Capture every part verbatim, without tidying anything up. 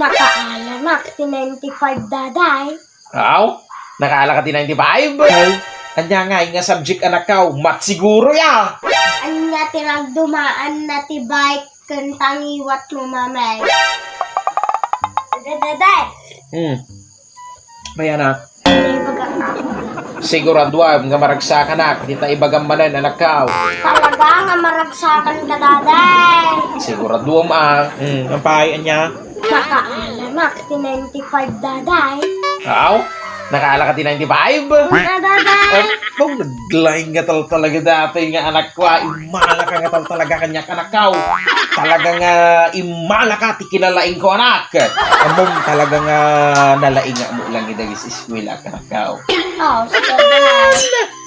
Nakaalanak ti ninety-five, Daday. Aw, nakaalaka ti ninety-five? Ay, ania ngay nga subject, anakkaw? Math siguro ya. Ania ti nagdumaanna ti bike ken tangiwat mo, Mamay? Daday. Hmm. May anak. May baga. Siguraduam nga maragsakanak, dita ibagam manen, anakkaw. Talaga nga maragsakan ka, Daday. Siguraduam, ah. Hmm, apay, ania? Nakaalanak ti ninety-five, Daday. Aw? Nakaalaka ti ninety-five? Nga, Daday. Apo, naglaing nga tal-, talaga datoy nga anakko, ah. Immalaka nga tal-, talaga kaniak, anakkaw. Talaga nga immalaka ti kinalaingko, anak. Ammom, talaga nga nalaingak met lang ida iti eskuela, anakkaw. Oh, sige, Daday.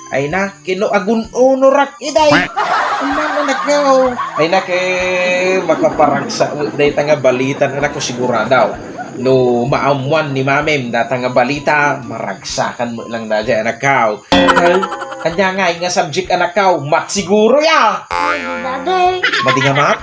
Ay na, kino agun-unorak iday. Ammom, anakkaw. Ay na, ket makaparagsak met dayta nga balita, anakko, sigurado. No maammuan ni Mamim dayta nga balita, maragsakan met lang daydiay, anakkaw. Ay, ania ngay nga subject, anakkaw? Math siguro ya. Daday. Madi nga math?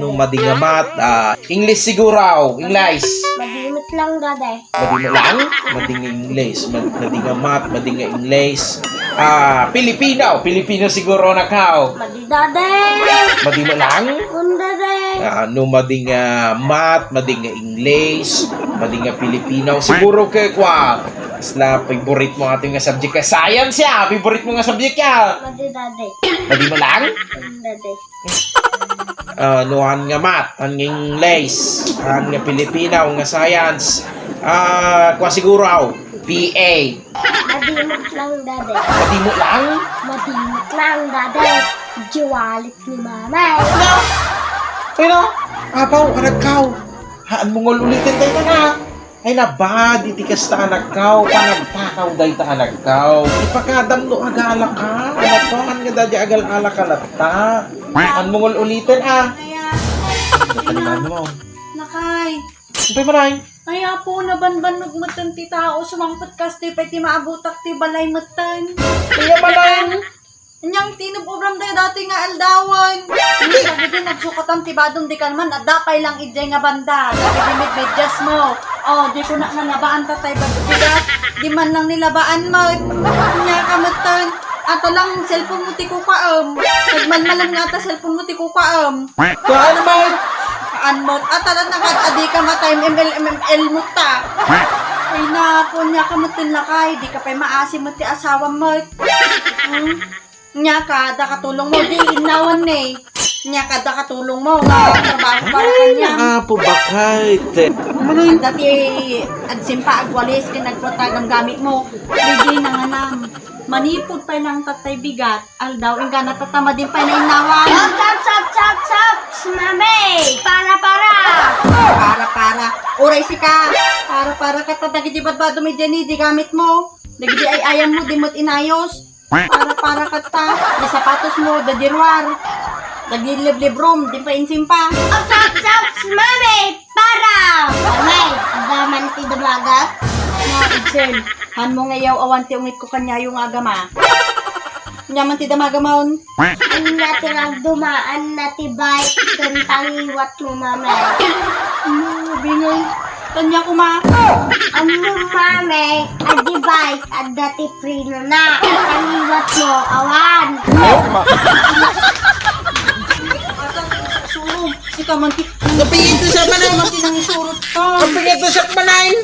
No madi nga math, ah, English siguro, English. Madi met lang, Daday. Madi met lang? Madi nga English, mad-, madi nga math, madi nga English. Ah, Filipino, Filipino siguro, anakkaw. Madi, Daday. Madi met lang? Un, Daday. Ah, no madi nga math, madi nga English, madi nga Filipino. Siguro ket kua, kasla favorite mo aton nga subject ka science ya, favorite mo nga subject ya. Madi, Daday. Madi met lang? Un, Daday. Ah, no, haan nga math, haan nga English, haan nga Filipino, nga science. Ah, kua siguro, P A. Madi met lang, Daday. Madi met lang? Madi met lang, Daday. Idiay wallet ni Mamay. Ano? Ano? Apo, anakkaw. Haan mo nga ul-uliten dayta, ha? Ay, nabadi ti kasta, anakkaw. Panagtakaw dayta, anakkaw. Ipakadam no agalaka. Anakkaw, haan nga daydiay agal-alaka latta. Haan mo nga ul-uliten, ah. Lakay. Lakay. Umpay man ay? Ay, Apo, nabanbannog metten ti tao. Sumangpet kastoy pay ti maabutak ti balay metten. Iya man ay? Aniang tinub-obram dayta datoy nga aldawen. Dagidi nagsukatan ti badom, di kalman, adda pay lang idiay nga banda. Dagidi met medyas mo. Oh, di ko na nga nabaan ta tay bigat. Di man lang nilabaan met. Ania ka metten. Ata lang cellphone mo ti kukuaem. Nagmalmalem nga ata cellphone mo ti kukuaem. Kuan met. Kuan met. Ata lang nagad-adi ka mata M M L, M M L mo ta. Ay na, kuan, ania ka metten, lakay. Di ka pay maasi met ti asawam met. Hmm? Ania ka, adda katulong mo, di innawan ne. Ania ka, adda katulong mo, nga trabaho para kaniam. Ay, Apo, bakay, te. Adda ti agsimpa, agwalis, ken agkuarta, gamgamit mo. Di, di nanganam. Manipud pay lang tattay bigat, aldaw, inggana tatta, madi pay nainnawan. Sap, sap, sap, sap, sap, mami! Para, para! Para, para. Uray sika. Para, para ka ta, dagiti badbadom idiay ni, di gamit mo. Dagiti ay-ayam mo, di met inayos. Para, para kata. Di sapatos mo, dadi ruar. Dagiti liblibrom, di pa insimpa. Apsapsap, mami! Para! Mami, adda man ti damagak? No, Edsel, han mo nga iyaw-awan ti ungit ko kaniayo nga agama. Ania man ti damagam, awan? Ania ti nagdumaanna ti bike ken tangiwat mo, mami? Ano, bingay? Kaniak koma. Ammom, mami, a di bike, adda ti prenona. Tangiwat mo, awan. Asa ti surom? Sika man ti, napingit ti siak, manay, man ti nangisurot ka. Napingit ti siak, manay.